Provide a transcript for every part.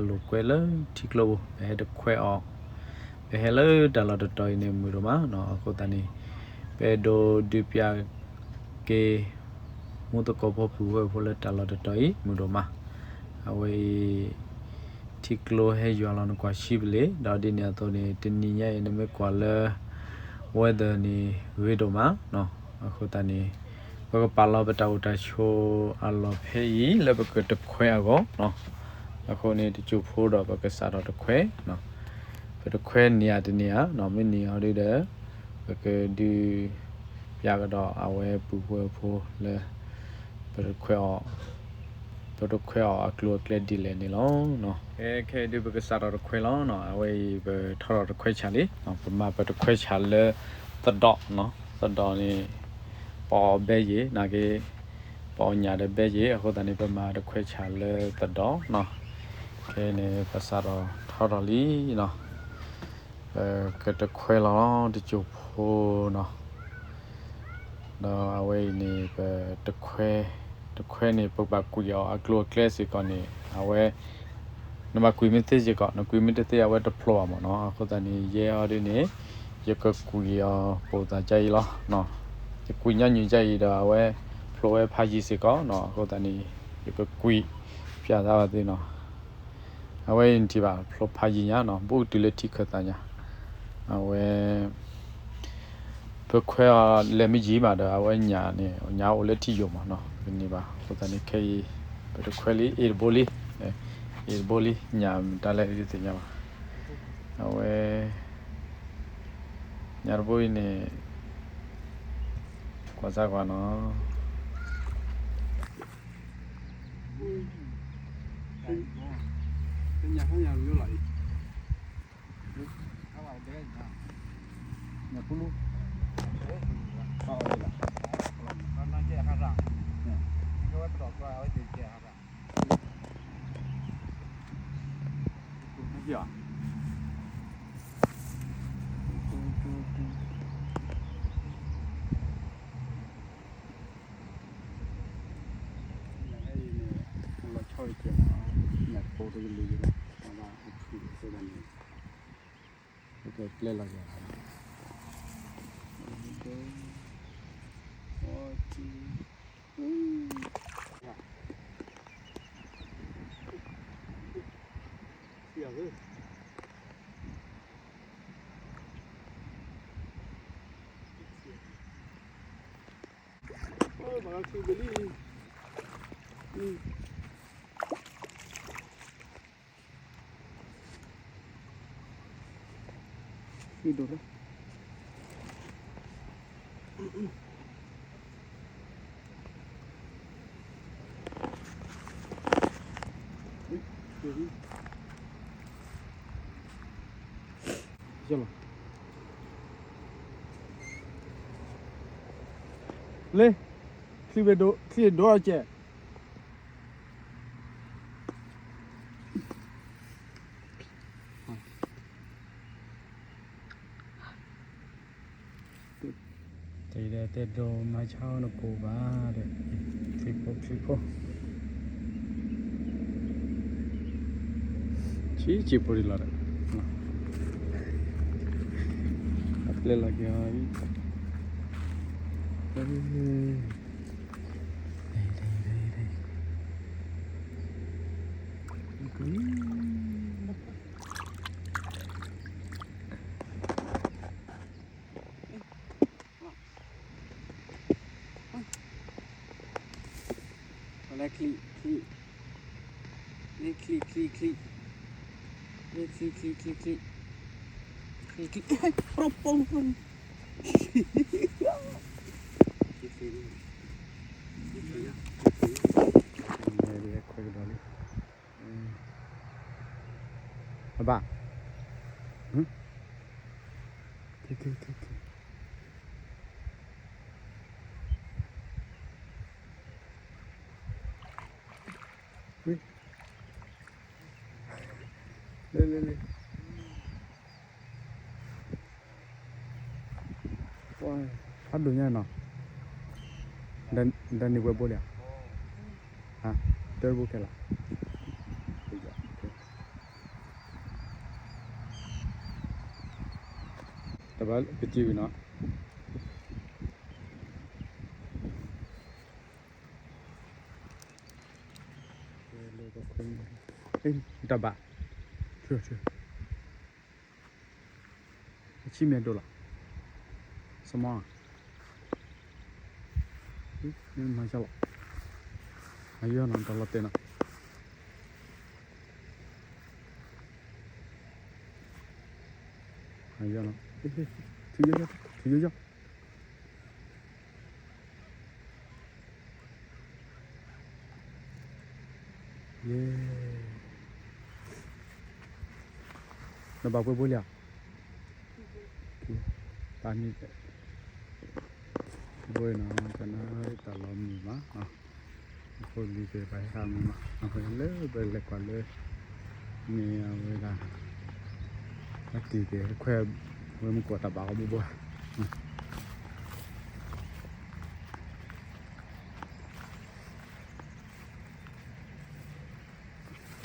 လိာ်ကွဲလၢထံကျိပူၤ ပဟဲတခွဲးအီၤ, ပဟဲလၢတၢ်လီၢ်တတီၤအံၤန့ၣ် မုာ်ဒိၣ်မးနီၤ. အဃိသတးန့ၣ် ပအဲၣ်ဒိးဒုးပြက့ၤ မူသကိးဖိ ပုၢ်ဝဲၢ်ဖိလၢတၢ်လီၢ်တတီၤအံၤ မုာ်ဒိၣ်မး. အဝဲအံၤ ထံကျိဟဲယွၤလီၤ နကွၢ်ဆံဘျ့ၣ်, ဒီးဒ်န့ၣ်အသိးန့ၣ် တနံၤညါအံၤ နမ့ၢ်ကွၢ်လၢ weather န့ၣ် ဂ့ၤဒိၣ်မးနီၤ. အဃိသတးန့ၣ် ပကပာ်လီၤပတၢ်အိၣ်တၢ်ဆိးအလီၢ်ဖဲအံၤ လၢပကတခွဲးအဂီၢ်နီၤ. အဃိန့ၣ် တစိၢ်ဖိဒီး ပကစးထီၣ်တခွဲးနီၤ. ပတခွဲးန့ၢ်ဧါတန့ၢ်ဧါနီၤ, မ့ၢ်န့ၢ်အီၤဒုဒီး ပကဒုး ပြကဒီးအဝဲပုၢ်ဝဲၢ်ဖိလၢ ပတခွဲးအီၤ, ပတခွဲးအီၤအကျိၤအကျဲဒ်လဲၣ်န့ၣ်လီၤ. ခဲခဲဒုး ပကစးထီၣ်တခွဲးလီၤနီၤ. အဝဲအံၤ ပထီထီၣ်တခွဲးဆၣ်လံ, ပမၤပတခွဲးဆၣ်လၢသဒီးနီၤ. သဒီးန့ၣ် ပအီၣ်ဘဲယ့ၤ, နာ်က့ ပအီၣ်ညၣ်ဒီးဘဲယ့ၤ, အဃိသတးန့ၣ် ပမၤတခွဲးဆၣ်လၢသဒီးနီၤ. ခဲအံၤန့ၣ် ပစးထီၣ်ထီထီၣ်လံနီၤ. ပကတခွဲးလီၤ တစိၢ်ဖိနီၤ. ဒီးအဝဲအံၤန့ၣ် ပတခွဲး, တခွဲးန့ၣ် ပဘၣ်ကွံာ်အီၤအကျိၤအကျဲစ့ၢ်ကီးန့ၣ် အဝဲ နဘၣ်ကွံာ်မ့ၢ်သ့စ့ၢ်ကီး, နကွံာ်မ့ၢ်တသ့ အဝဲတဖျိဘၣ်မ့ၢ်နီၤ. အဃိသတးန့ၣ် ယဲအီၤဒ်န့ၣ် ယကကွံာ်အီၤပိာ်သးကအံၤလီၤ. ယကွံာ်ညီနုၢ်ကအံၤဒီး အဝဲဖျိဝဲဖးယံၤစ့ၢ်ကီးနီၤ. အဃိသတးန့ၣ် ယကကွံာ် ပျဲသးဘၣ်သ့နီၤ. အဝဲအံၤနထံၣ်ဘၣ် ဖျိဖးယံၤညါနီၤ, ဘူးတုၤလၢထံခၢၣ်သးညါ. အဝဲ ပခွဲးအီၤလဲၤမ့ၢ်ယံၤမးဒီး အဝဲညၣ်န့ၣ် ညၣ်အိၣ်လၢထံယိာ်မးနီၤ, ပန့ၢ်ဘၣ်. အဃိသတးန့ၣ် ခဲအံၤ ပတခွဲးလံ အ့ၣ်တဘိလံ, အ့ၣ်တဘိလံ ညၣ်မတၤလဲၣ်တသ့ၣ်ညါဘၣ်. အဝဲ ညၣ်တဘိအံၤန့ၣ် ကွၢ်စၢ်ကွၢ်နီၤ. လၢ ချံဝဲဒိ ချံဒိအကဲး တဲဒၣ်တဲဒိမါဆါအီၤနကိးဘၣ်ဒီး ချံဖိချံဖိ ဆံးဆံးဖိဒ်လီၤဒီး အပျဲလီၤက့ၤအီၤအံၤ လဲၤချံ ချံ လဲၤချံ ချံ ချံ လဲၤချံ ချံ ချံ ချံ ချံ ချံ ပြပိ ခွဲကဒီးလံ အဘၣ် လၢလၢလၢ ဖးဒိၣ်ညါနီၤ ဒၣ်န့ၣ်ဝဲဘိလံဧါ တၢ်ဘိခဲလၢာ် တၢ်ဘိခဲလၢာ် ပစံးဝံၤနီၤ, တၢ်ဘၣ်, ဆံမဲာ်ဒိၣ်လီၤ, စမီ, မၤလီၤ, အယီၤနီၤ တၢ်လီၤတဲာ်နီၤ, အယီၤနီၤ, ထံယီၤယီၤ, ထံယီၤယီၤ ယဲ, နဘၣ်ပှဲၤဘိလံဧါ, ပၢ်န့ၣ်, ဘိနီၤ ကနၣ်တၢ်လီၤမုာ်ဘၣ်, အဖိလံၤသ့ၣ်တဖၣ်ဟဲမုာ်မး, အဃိလၢပလဲၤကွၢ်လၢ န့ၣ်အဝဲဒၣ် တၢ်တံၢ်က့ၤခွဲး ဝဲမ့ၢ်ကွၢ်တၢ်ဘၣ်အီၤဘိဘ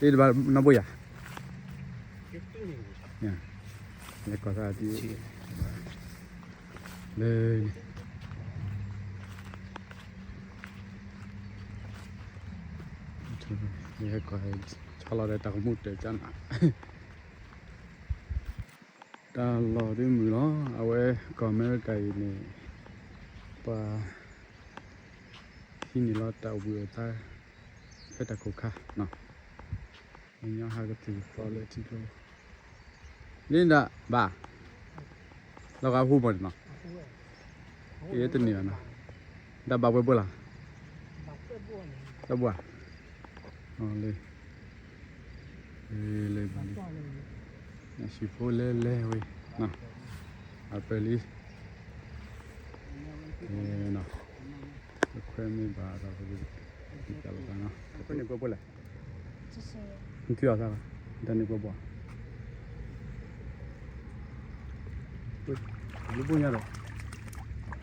ိဧါ, တဘၣ်နီၢ်ဘိယၤ, လဲၤကွၢ်သးဒ် လၢန့ၣ် ယဟဲကွၢ် ဆီလီၤဒီးတၢ်ကမူၣ်တၢၢ်ကၠၢ်နၤ, တၢ်လီၤဒ်မုာ်လီၤ. အဝဲကီၢ်အမဲရကၤအံၤန့ၣ် ပှၤ ဟံးန့ၢ်လီၤတၢ်အိၣ်ဘှံးအိၣ်သါ ဖဲတၢ်ခိၣ်ခါနီၤ, ပှၤကညီဟးကတုၤသီလၢထံကျိ လံဒၣ်ဘၣ်, လီၤဂာ်ဟူမးန့ၣ်နီၤ, အ့ တန့ၢ်ဘၣ်နီၤ, တၢ်ဘၣ်ပှဲၤဘိလီၤ, တၢ်ဘၣ်, လၢ လၢ ဟံၣ်ဖိလဲၤလဲၤဝဲ, အပၢၢ်လံ, ခွဲးမ့ၢ်ဘၣ်ဒီး ပက ခွဲးန့ၣ်ပှဲၤပှဲၤလဲၣ်, နထံၣ်အီၤသး, တၢ်န့ၣ်ပှဲၤပှဲၤ, ဘျုးဘိညါဒီး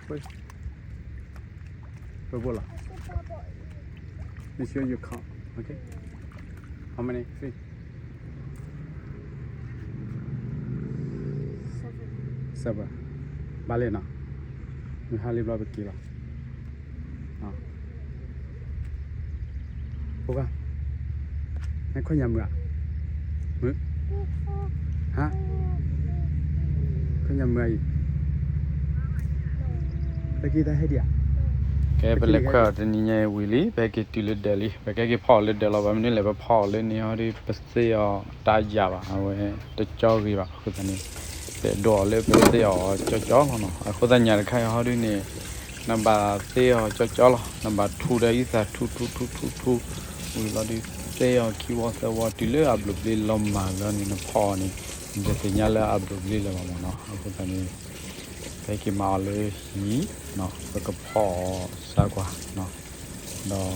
ပှဲၤပှဲၤလီၤ, make sure you count, okay, how many, three, seven, ဘၣ်လဲၣ်နီၤ, မုၢ်ဟါလံဘျီပက့ၤလီၤ. ဖိခွါ, နခွဲးညၣ်မုာ်ဧါ, မုာ်, ဟါ, ခွဲးညၣ်မုာ်ဧါအံၤ, လၢခံတၢ်ဟဲဒံးဧါ, ကဲ ပလဲၤခွဲးအီၤတနံၤညါအံၤဝံၤလံ, ပဟဲက့ၤတုၤလၢဒၢးလံ, ပကဟဲက့ၤဖီအီၤလၢဒၢးလီၤ. ဘၣ်မနုၤလဲၣ် ပဖီအီၤလၢန့ၣ်ဟီဒီး ပသ့အီၤတၢ်ယၢ်ဘၣ်, အဝဲတကၠီဂ့ၤဘၣ်. အဃိသတးန့ၣ် ပအဲၣ်ဒိးအီၤလၢပသ့အီၤကၠီကၠီလီၤနီၤ. အဃိသတးညါတခါအံၤဟီဒုန့ၣ် နဘၣ်သ့အီၤကၠီကၠီလီၤ, နဘၣ်ထူဒီးအံသၣ်ထူထူထူထူထူ, ဝံၤလီၤဒုး သ့အီၤခံဝီသၢဝီတုၤလၢအဘျိးဘျ့လီၤမၢ်လီၤန့ၣ် နဖီအီၤန့ၣ် နတသ့ၣ်ညါလၢအဘျိးဘျ့လၢၤဘၣ်မၢ်နီၤ. အဃိသတးန့ၣ် ပဟဲက့ၤမၤအီၤလၢဟံၣ်, ပကဖီအီၤစၢ်ကွၢ်နီၤ, ဒီး ဒီး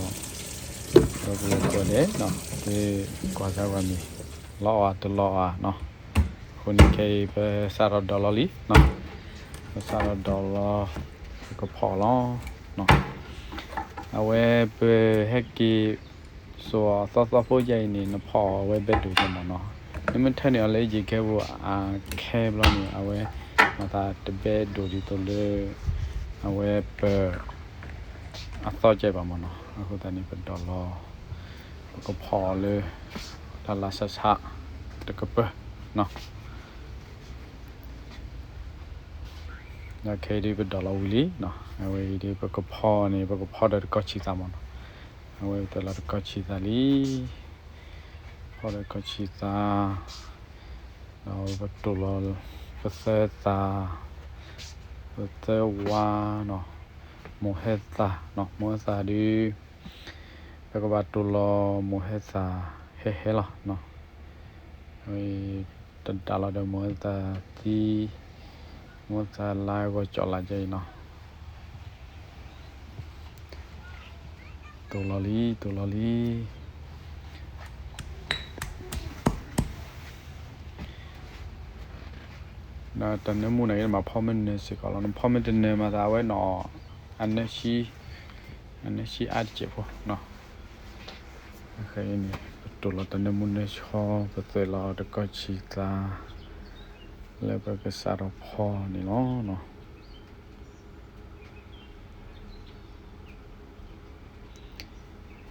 ပလဲၤကွၢ်ဒဲး, ပကွၢ်စၢ်ကွၢ်မ့ၢ် လီအီၤတလီအီၤနီၤ. အဃိန့ၣ်ခဲအံၤ ပစးထီၣ်ဒိးလီၤလံ, ပစးထီၣ်ဒိးလီၤ, ပကဖီအီၤလီၤ. အဝဲပဟဲက့ၤစိာ်အီၤသီသီဖိယါအံၤန့ၣ် နဖီအီၤအဝဲဘဲဒိၣ်ကဲမၢ်နီၤ. နမ့ၢ်ထၢနုာ်အီၤလၢယံာ်ကဲဖိအခဲဘျီန့ၣ် အဝဲမၤသးတဘဲဒိၣ်ဒ်သိးလၢ အဝဲပ အသီကဲဘၣ်မၢ်နီၤ. အဃိသတးန့ၣ် ပဒိးလီၤ, ပကဖီအီၤလၢ တၢ်လၢဆးဆးတကပၢၢ်နီၤ. ဒီးခဲအံၤဒ်ပဒိးလီၤဝံၤလံနီၤ. အဝဲအံၤဒ်ပကဖီန့ၣ် ပကဖီဒီးတကီၢ်ဆံးသးမၢ်နီၤ. အဝဲပတဲလီၤတကီၢ်ဆံးသးလံ, ဖီဒီးတကီၢ်ဆံးသး, ဒီးပတိၢ်လီၤ ပသၢသၣ်, ပသၢဝါနီၤ, မိၢ်ဟဲသၣ်နီၤ. မိၢ်ဟဲသၣ်ဒ် ပကဘၣ်တိၢ်လီၤမိၢ်ဟဲသၣ်ဟဲဟဲလီၤနီၤ. ဝဲတဒၣ်လီၤဒီးမိၢ်ဟဲသၣ်သံ, မိၢ်ဟဲသၣ်လါဂီၤကၠီလးကဲအံၤနီၤ. တိၢ်လီၤလံ, တိၢ်လီၤလံ. ဒီးတၢ်နၢမူန့ၣ် နဘၣ်ဖီမ့ၢ်နၢၤစ့ၢ်ကီးလီၤ. နဖီမ့ၢ်တနၢၤမၤသးအဝဲနီၤ, အနၢဆံ, အနၢဆံအါတစဲးဖိနီၤ. အဃိန့ၣ် ပတိၢ်လီၤတၢ်နၢမူနၢဆံ, ပသွဲၣ်လီၤတကီၢ်ဆံးသး, လၢပကစးထီၣ်ဖီန့ၣ်လီၤ.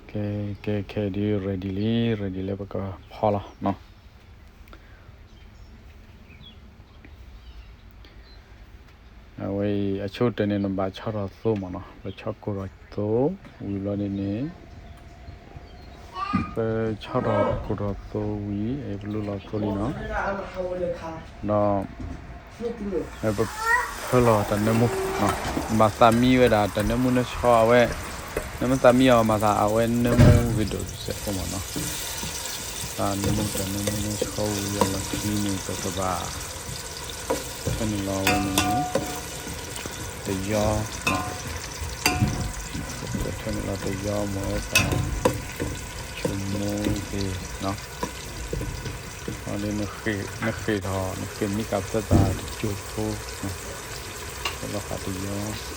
ကဲ ကဲ ခဲအံၤဒုး ready လံ, ready လၢပကဖီလီၤနီၤ. အဝဲအံၤ အဆိကတၢၢ်န့ၣ် နဘၣ်ဆီထီၣ်သိမ့ၢ်နီၤ, ပဆီကိၢ်ထီၣ်သိဝံၤဘျီန့ၣ်န့ၣ် ပဆီထီၣ်ကိၢ်ထီၣ်သိဝံၤ ပလူလီၤသိလံနီၤ, ဒီး ပဖၢလီၤတၢ်နၢမူ, မၤသးမံဝဲဒၣ်တၢ်နၢမူနၢဆှီအဝဲ, နမ့ၢ်သးမံအီၤ မၤသးအဝဲနၢမူဂ့ၤဒိၣ်စဲးဖိမ့ၢ်နီၤ. သးနၢမူတၢ်နၢမူနၢဆှီဝံၤအလီၢ်ခံန့ၣ် ပကဘၣ် ဖၢနုာ်လီၤဝဲန့ၣ် တယီ, ပဖၢနုာ်လီၤတယီ မ့ၢ်ဝဲသး ဆိမိၣ်သ့ၣ်နီၤ, ဒီး နဃ့ၢ်ထီၣ် နဃ့ၢ်မံသးဖၢသးတစိၢ်ဖိ, ဖၢလီၤဃာ်တယီ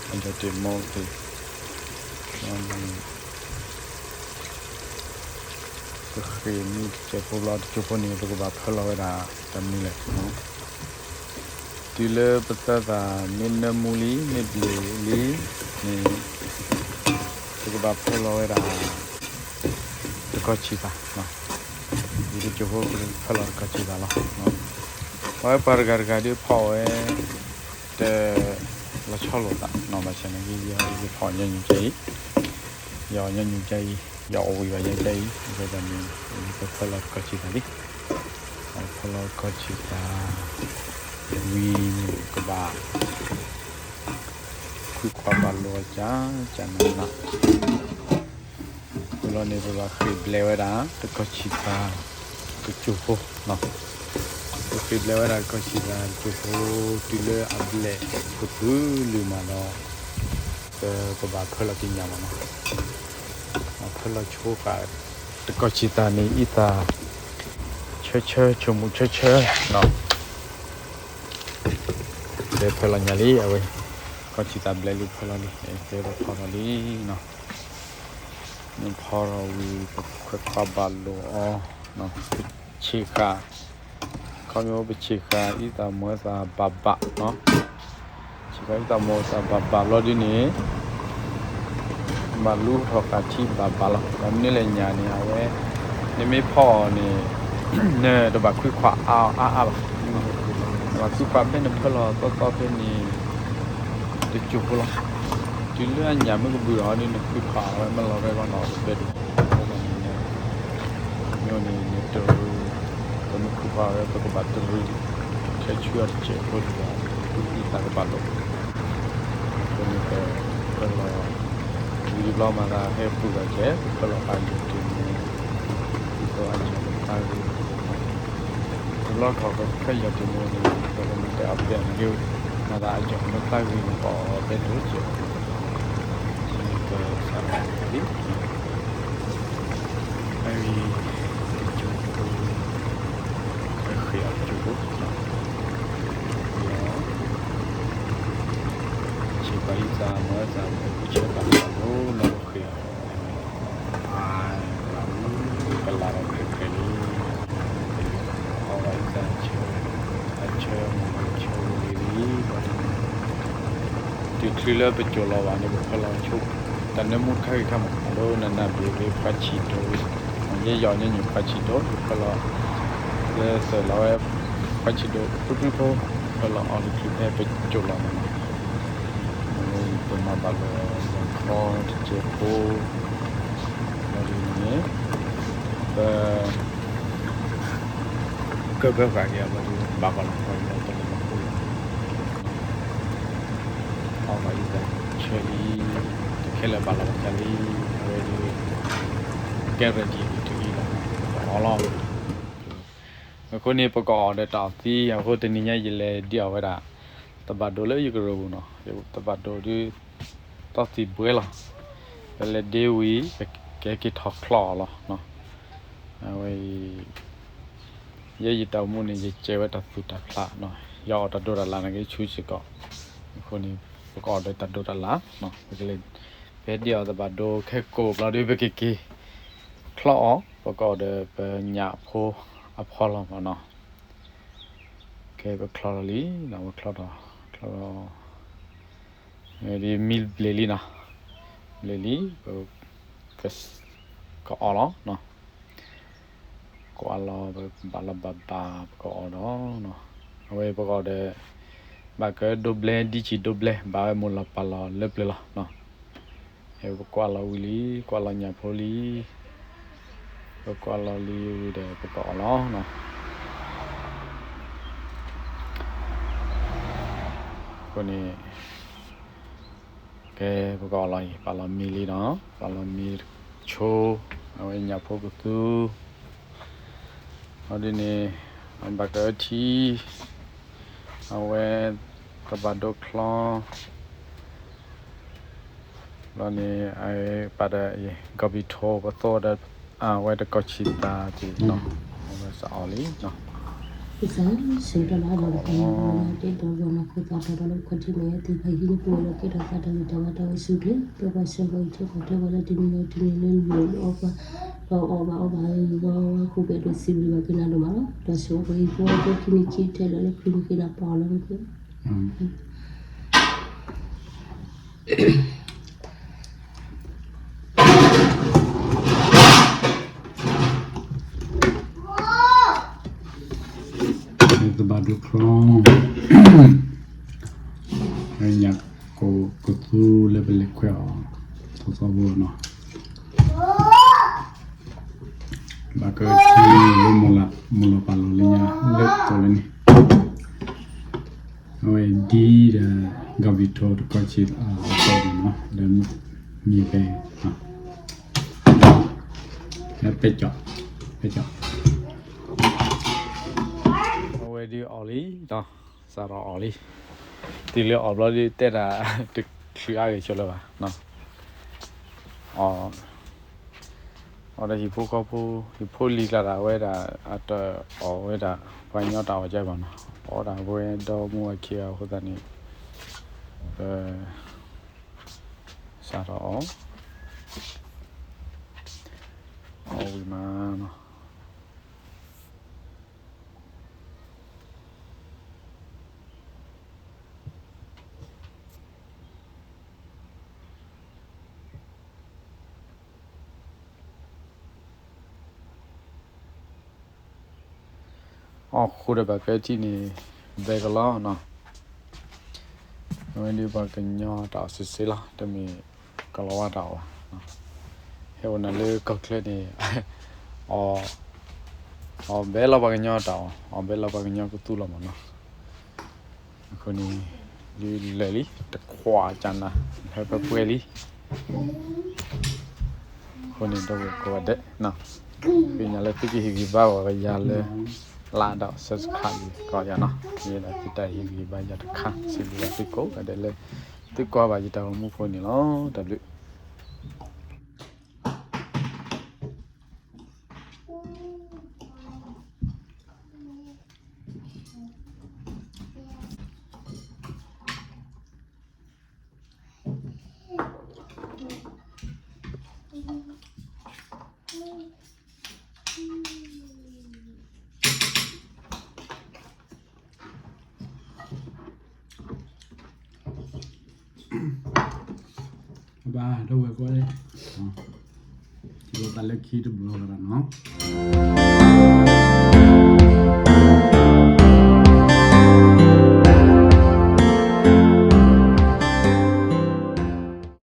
အယီၤတ့ၢ်မီသ့ၣ်, ဒီး ပဃ့ၢ်မံတစိၢ်ဖိဘျီ တစိၢ်ဖိန့ၣ် ပကဘၣ်ဖၢလီၤဝဲဒၣ်တၢ်မနုၤလဲၣ်, တုၤလၢပသၢသးမ့ၢ်နၢမူလံ မ့ၢ်ဘျုးလံန့ၣ် ပကဘၣ်ဖၢလီၤဝဲဒၣ် တကီၢ်ဆံးသး, ယတစိၢ်ဖိဖၢလီၤတကီၢ်ဆံးသးလီၤ. ပဝဲပှၤတဂၤတဂၤဒုးဖီၣ်ဝဲ တ လီၤဆီလိာ်သးနီၤ, ဘၣ်ဆၣ်န့ၣ် ယဖီၣ်ညီနုၢ်ကဲအံၤ, ယအီၣ်ညီနုၢ်ကဲအံၤ, ယအီၣ်ဝံၤဘၣ်ယဲကဲအံၤ, အဃိသတးန့ၣ် ယကဖၢလီၤတကီၢ်ဆံးသးလံ. ဖၢလီၤတကီၢ်ဆံးသး ဝံၤန့ၣ် ကဘၣ် ခွံခွါဘၣ်လိာ်အီၤ ကၠးကၠးနးနး ဝံၤလီၤန့ၣ် ပဘၣ်ဃ့ၢ်ဘျဲးဝဲဒၣ် တကီၢ်ဆံးသး တစိၢ်ဖိ, ပဃ့ၢ်ဘျဲးဝဲဒၣ်တကီၢ်ဆံးသးတစိၢ်ဖိ, တုၤလၢအဘျဲးကဖုၣ်လုၢ်မးဒီး ပကဘၣ်ဖၢလီၤက့ၤညၣ်မးနီၤ, ဖၢလီၤဆိဃာ် တကီၢ်ဆံးသးန့ၣ် အံသၣ် ဆၢဆၢ ဆိမိၣ်ဆၢဆၢနီၤ, ကဲဖၢလီၤညၣ်လံ အဝဲ, တကီၢ်ဆံးသးဘျဲးလံ ဖၢလီၤလံ, ကဲပဖီထီၣ်လံနီၤ, နဖီထီၣ်ဝံၤ ပခွဲးခွါဘၣ်လိာ်အီၤ, ပဆံးဃာ် ခီမ့ၢ်အိၣ်ပဆံးဃာ် အံသၣ်မိၢ်သၣ်ဘၣ်ဘၣ်နီၤ, ဆံးဃာ်အံသၣ်မိၢ်သၣ်ဘၣ်ဘၣ်ဘျီဒုန့ၣ် ဘၣ်လူထီၣ်ဃာ်ထံဘၣ်ဘၣ်လီၤ. ဘၣ်မနုၤလဲၣ်ညၣ်န့ၣ် အဝဲ နမ့ၢ်ဖီအီၤန့ၣ် နတဘၣ်ခွံခွါအါအါအါဘၣ်, နဘၣ်ခွံခွါဖဲနဖၢလီၤသီသီဖဲန့ၣ် တစိၢ်ဖိလီၤ. တုၤလၢအညၣ်မ့ၢ်ကဘုၣ်ထီၣ်န့ၣ် နခွံခွါအဝဲမ့ၢ်လီၤဂဲၤဂီၢ်နီၤ တဘဲဒိၣ်, အဃိသတးန့ၣ် မ့ၢ်န့ၣ် နတရူး, ပမ့ၢ်ခွံခွါဝဲ ပကဘၣ်တရူး ခဲဆူအီၤတစဲးဖိတဂၤ ပအံသၣ်ကဘၣ်လိာ်, အဃိန့ၣ် ပဖၢလီၤ ဝံၤဘျီမၤသးဟဲပုၢ်ဘၣ်ကဲ ပဖၢလီၤဃာ်ယီၤတ့ၢ်မူ ဒ်သိးအယီၤမ့ၢ်ဖျါဂ့ၤ, တဘျီခီၣ်ပဖၢယီၤတ့ၢ်မူန့ၣ် ပကမၤတဲအီၤပျဲၢ်န့ၣ်ဂ့ၤ, မၤသးအယီၤမ့ၢ်ဖျါဂ့ၤန့ၣ် ပအီၣ်ဘဲဒိၣ်စဲး ပစးထီၣ်လံ အဂ့ၢ် တစိၢ်ဖိ ဃ့အီၤတစိၢ်ဖိ, ဒီး ဆံးပာ်အံသၣ်မိၢ်သၣ် ပဆၢသၣ်ဘၣ်လိာ်နီၢ်ဃ့အီၤ, အကလးထီၣ်ခဲခဲလံ, အီၣ်ဘၣ်အံသၣ်ဆၢ, အဆၢမုၢ်ဆၢဝံၤလံ, တုၤချုးလၢပစိာ်လီၤဘၣ်န့ၣ် ပဖၢလီၤဆိ တၢ်နၢမူတခါဂ့ၤခါမး အဒိနးနးဘျ့ဘျ့ခွါဆံးဒိၣ်, ယဲယီၤညီနုၢ်ခွါဆံးဒိၣ် ယဖၢလီၤ လၢသၢၣ်လီၤဝဲ ခွါဆံးဒိၣ် ပြူပြူဖိ ဖၢလီၤအီၤတချုးဖဲပစိာ်လီၤမးနီၤ, ပမၤဘၣ်လိာ်အီၤ ယၤခီတစဲးဖိ ဘျီဒ်န့ၣ် ပ ကၢၢ်ဘၢဃာ်က့ၤအီၤဘျီဒ် ဘၣ်ကီၤလီၤခီအံၤ ပလီၤမၤဃိလီၤ, အီၣ်ဘၣ်အံသၣ်ဆၢလံ, ခဲလၢာ်ဘၣ်လီၤဘၣ်စးလံ, အဝဲဒ် ကဲရဲၣ်ကံၤတအံၤလီၤ, ပအီၣ်လီၤ အဃိန့ၣ် ပကအီၣ်ဒီးတၢ်အီၣ်သံ အဃိတနံၤညါယလဲၤဒ့အီၣ်ဝဲဒၣ် သဘၣ်ဒိၣ်လၢယကရၢၢ်ပူၤနီၤ, သဘၣ်ဒိၣ်ဒုး သီသံၣ်ဘှဲလီၤ, ပလဲၤဒ့ဝံၤ ကဟဲက့ၤထီၣ်ချီအီၤလီၤ, အဝဲအံၤ ယဲယတၢ်အိၣ်မူန့ၣ် ယကဲဝဲတၢ်သူၣ်တၢ်ဖျးနီၤ, ယအီၣ်တၢ်ဒိၣ်တၢ်လၣ်န့ၣ်က့ၤဆူစ့ၢ်ကီး, အဃိန့ၣ် ပကအီၣ်ဒီးတၢ်ဒိၣ်တၢ်လၣ်, ပကလဲၤ ဖဲဒ့အီၣ်သဘၣ်ဒိၣ်ခဲကိာ်ဘျီဒုး ပကက့ၤ ချီအီၤ, ပကအီၣ်ဒီးပညၣ်ဖိအဖီလီၤမးနီၤ. ကဲ ပချီလီၤလံနီၤ, ပချီထီၣ်, ချီထီၣ်, ဒ်မံဘျ့းလံနီၤ, ဘျ့းလံ, ပ, က, ကအီၣ်လီၤနီၤ, ကွၢ်လီၤ ပဘၣ်လီၤဘၣ်ဘၣ် ပကအီၣ်ဒီးနီၤ, အဝဲပကအီၣ်ဒီး ဘၣ်ကဒိးဘျဲ ဒ်ဆံးဒိးဘျဲ ဘၣ်ဝဲမိၢ်လီၤပၢ်လီၤလၢပျၢၤလီၤနီၤ, ဟဲပကွၢ်လီၤဝံၤလံ, ကွၢ်လီၤညၣ်ဖိလံ, ပကွၢ်လီၤလံဝံၤဒီး ပကအီၣ်လီၤနီၤ. အဃိန့ၣ် ကဲ ပကအီၣ်လီၤအံၤ, ပာ်လီၤမ့ၤလံနီၤ, ပာ်လီၤမ့ၤဆိ, အဝဲညၣ်ဖိကသူ, အီၤဒ်န့ၣ် အဘၣ်ကအၢထံ, အဝဲ ကဘၣ်ဒိချီ ဘျီန့ၣ် ပာ်ဒီး ကီၢ်ပံၤထိ ပသိဒီး အဝဲတကီၢ်ဆံးသးတ့ၢ်နီၤ, အဝဲစးအီၣ်လံနီၤ. ကစၢ်ယ့ၣ်ၡူးတၢ်ဘၣ်ဒီးတၢ်လၢတၢ်ဒီးဂီၢ်နီၢ်ခိသးတၢ်ဒီးလၢခီၣ်ထံးမဲာ်သ့ၣ်တဖၣ်ဟံးန့ၢ်ပဝဲဒီးကဲထီၣ်သးတၢ်ဂံၢ်တၢ်ဘါတၢ်ဝဲဆူၣ်ချ့, ဒီးပှၤဆှၢပှၤအံးထဲပှၤထဲပှၤလၢတနံၤလၢတနံၤလၢလူၤအီၣ်ပှၤ, ဒီးအီၣ်ဘၣ်အီဘၣ်အဂီၢ်ဝဲဃုာ်ဖဲဒိၣ်စံးဘျုးဘၣ်က့ၤနၤဒိၣ်မးလီၤ. ဒီးဆှၢပှၤဟံၣ်ဖိဃီဖိခံနံၣ်ခံထဲလၢခရံာ်နံၣ်ဃ့နၤပှၤအီၣ်လၢနက သဘၣ်ဒိချီ, ညၣ်ကိၢ်ကသူလၢပလဲၤခွဲးအီၤ, သီသီဖိနီၤ, ဘၣ်ကထံလၢမိၢ်လီၤပၢ်လီၤလၢညါလၢကီၢ်လၢန့ၣ် အဝဲဒ်ဒီး ကီၢ်ပံၤထိတကီၢ်ဆံး အကီၢ်ပူၤနီၤ ဒီးမံၤဖဲ ပဲကီၢ် ပဲကီၢ် အဝဲဒ်အီၣ်လံနီၤ စးထီၣ်အီၣ်လံ တုၤလၢအီၣ်ဘျီဒ်တဲဒၣ် တချုးအါဂ့ၤဆိလၢၤဘၣ်နီၤ အီၣ် အီၣ်ဒီးဟံၣ်ဖိဃီဖိ ဟံၣ်ဖိလံၤကျါဒၣ်ဝဲဒၣ် အတအီၣ်ဝဲဒၣ် ပှၤကညီတၢ်အီၣ်ကဲဘၣ်နီၤ အီၣ်ဒၣ်ဝဲဒီမါဝၤခံဂၤအဃိသတးန့ၣ် ပ စးထီၣ်အီၣ် အီၣ်ဝံၤမးနီၤ အီၣ်ဃုာ်ဒီးဘၣ်ကဲထံၣ်န့ၣ် ဘဲကလီနီၤ အဝဲဒ်ပှၤကညီတၢ်အီၣ်စ့စ့လီၤ တမ့ၢ်ကလီၤဝါတၢ်အီၣ်ဘၣ် ဟဲအိၣ်နၤလၢကီၢ်ချၢန့ၣ် အီၣ်ဘဲလီၤပှၤကညီတၢ်အီၣ် အီၣ်ဘဲလီၤပှၤကညီကသူလီၤမးနီၤ အဃိန့ၣ် ဒ်လဲၣ်လံ တခွးကနၤ ဟဲပှဲၤပှဲၤလံ အဃိန့ၣ် ဒီပုၢ်ဝဲၢ်ကိးဂၤဒဲး သ့ၣ်ညါလၢသုကဟ့ၣ်ဂံၢ်ဘါဝဲယၤလၢ လၢဒၣ် subscribe ကိးယၤနီၤ မ့ၢ်ဒၣ်သုတၢ်ဟ့ၣ်ဂံၢ်ဘါယၤတခါ စံးဘျုးဘၣ်သုကိးဂၤဒဲးလၢ သုကွၢ်ဘၣ်ယတၢ်ဂီၤမူဖိန့ၣ်လီၤ တၢ်ဘျုး ဘၣ် ဒီပုၢ်ဝဲၢ်ကိးဂၤဒဲး လီၤသးလၢခံတဘျီလီၤနီၤ